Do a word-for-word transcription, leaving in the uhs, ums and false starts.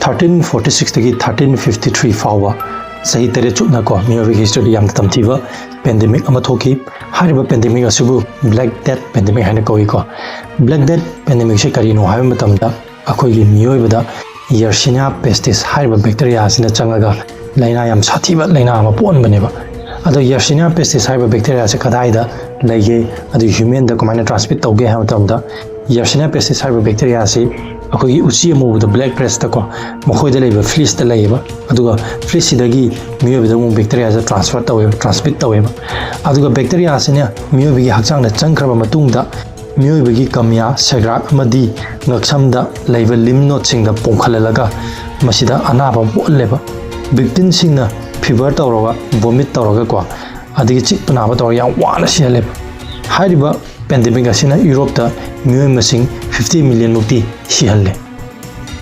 Thirteen forty ꯁꯤꯛꯁꯇꯒꯤ thirteen fifty three ꯐꯥꯎꯕ ꯆꯍꯤ ꯇꯔꯦꯠ ꯆꯨꯞꯅꯀꯣ ꯃꯤꯑꯣꯏꯕꯒꯤ ꯍꯤꯁꯇ꯭ꯔꯤꯗ ꯌꯥꯝꯅ ꯇꯝꯊꯤꯕ ꯄꯦꯟꯗꯦꯃꯤꯛ ꯑꯃ ꯊꯣꯛꯈꯤ꯫ ꯍꯥꯏꯔꯤꯕ ꯄꯦꯟꯗꯦꯃꯤꯛ ꯑꯁꯤꯕꯨ ꯕ꯭ꯂꯦꯛ ꯗꯦꯠ ꯄꯦꯟꯗꯦꯃꯤꯛ ꯍꯥꯏꯅ ꯀꯧꯏꯀꯣ꯫ ꯕ꯭ꯂꯦꯛ ꯗꯦꯠ ꯄꯦꯟꯗꯦꯃꯤꯛꯁꯦ ꯀꯔꯤꯅꯣ ꯍꯥꯏꯕ ꯃꯇꯝꯗ ꯑꯩꯈꯣꯏꯒꯤ ꯃꯤꯑꯣꯏꯕꯗ ꯌꯔꯁꯤꯅꯤꯌꯥ ꯄꯦꯁꯇꯤꯁ ꯍꯥꯏꯔꯤꯕ ꯕꯦꯛꯇꯔꯤꯌꯥ ꯑꯁꯤꯅ ꯆꯪꯉꯒ ꯂꯥꯏꯅꯥ ꯌꯥꯝ ꯁꯥꯊꯤꯕ ꯂꯥꯏꯅꯥ ꯑꯃ ꯄꯣꯛꯍꯟꯕꯅꯦꯕ꯫ ꯑꯗꯣ ꯌꯔꯁꯤꯅꯤꯌꯥ ꯄꯦꯁꯇꯤꯁ ꯍꯥꯏꯔꯤꯕ ꯕꯦꯛꯇꯔꯤꯌꯥꯁꯦ ꯀꯗꯥꯏꯗ ꯂꯩꯒꯦ, ꯑꯗꯨ ꯍ꯭ꯌꯨꯃꯦꯟꯗ ꯀꯃꯥꯏꯅ ꯇ꯭ꯔꯥꯟꯁꯃꯤꯠ ꯇꯧꯒꯦ ꯍꯥꯏꯕ ꯃꯇꯝꯗ ꯌꯔꯁꯤꯅꯤꯌꯥ ꯄꯦꯁꯇꯤꯁ ꯍꯥꯏꯔꯤꯕ ꯕꯦꯛꯇꯔꯤꯌꯥꯁꯤ ꯑꯩꯈꯣꯏꯒꯤ ꯎꯆꯤ ꯑꯃꯨꯕꯗ ꯕ꯭ꯂꯦꯛ ꯔꯦꯁꯇꯀꯣ ꯃꯈꯣꯏꯗ ꯂꯩꯕ ꯐ꯭ꯂꯤꯁꯇ ꯂꯩꯌꯦꯕ꯫ ꯑꯗꯨꯒ ꯐ꯭ꯂꯤꯁꯁꯤꯗꯒꯤ ꯃꯤꯑꯣꯏꯕꯗ ꯑꯃꯨꯛ ꯕꯦꯛꯇꯔꯤꯌꯥꯁꯦ ꯇ꯭ꯔꯥꯟꯁꯐꯔ ꯇꯧꯋꯦꯕ, ꯇ꯭ꯔꯥꯟꯁꯃꯤꯠ ꯇꯧꯋꯦꯕ꯫ ꯑꯗꯨꯒ ꯕꯦꯛꯇꯔꯤꯌꯥꯁꯤꯅ ꯃꯤꯑꯣꯏꯕꯒꯤ ꯍꯛꯆꯥꯡꯗ ꯆꯪꯈ꯭ꯔꯕ ꯃꯇꯨꯡꯗ ꯃꯤꯑꯣꯏꯕꯒꯤ ꯀꯃꯤꯌꯥ, ꯁꯦꯒ꯭ꯔꯥꯛ ꯑꯃꯗꯤ ꯉꯛꯁꯝꯗ ꯂꯩꯕ ꯂꯤꯝ ꯅꯣꯠꯁꯤꯡꯗ ꯄꯣꯝꯈꯠꯍꯜꯂꯒ ꯃꯁꯤꯗ ꯑꯅꯥꯕ ꯑꯃ ꯄꯣꯛꯍꯜꯂꯦꯕ꯫ ꯚꯤꯛꯇꯤꯝꯁꯤꯡꯅ ꯐꯤꯚꯔ ꯇꯧꯔꯒ, ꯚꯣꯃꯤꯠ ꯇꯧꯔꯒꯀꯣ, ꯑꯗꯒꯤ ꯆꯤꯛꯄ ꯅꯥꯕ ꯇꯧꯔꯒ ꯌꯥꯝ ꯋꯥꯅ ꯁꯤꯍꯜꯂꯦꯕ꯫ ꯍꯥꯏꯔꯤꯕ ꯄꯦꯟꯗꯦꯃꯤꯛ ꯑꯁꯤꯅ ꯌꯨꯔꯣꯞꯇ ꯃꯤꯑꯣꯏ ꯃꯁꯤꯡ ꯐꯤꯐꯇꯤ ꯃꯤꯂꯤꯌꯟ ꯃꯨꯛꯇꯤ ꯁꯤꯍꯜꯂꯦ꯫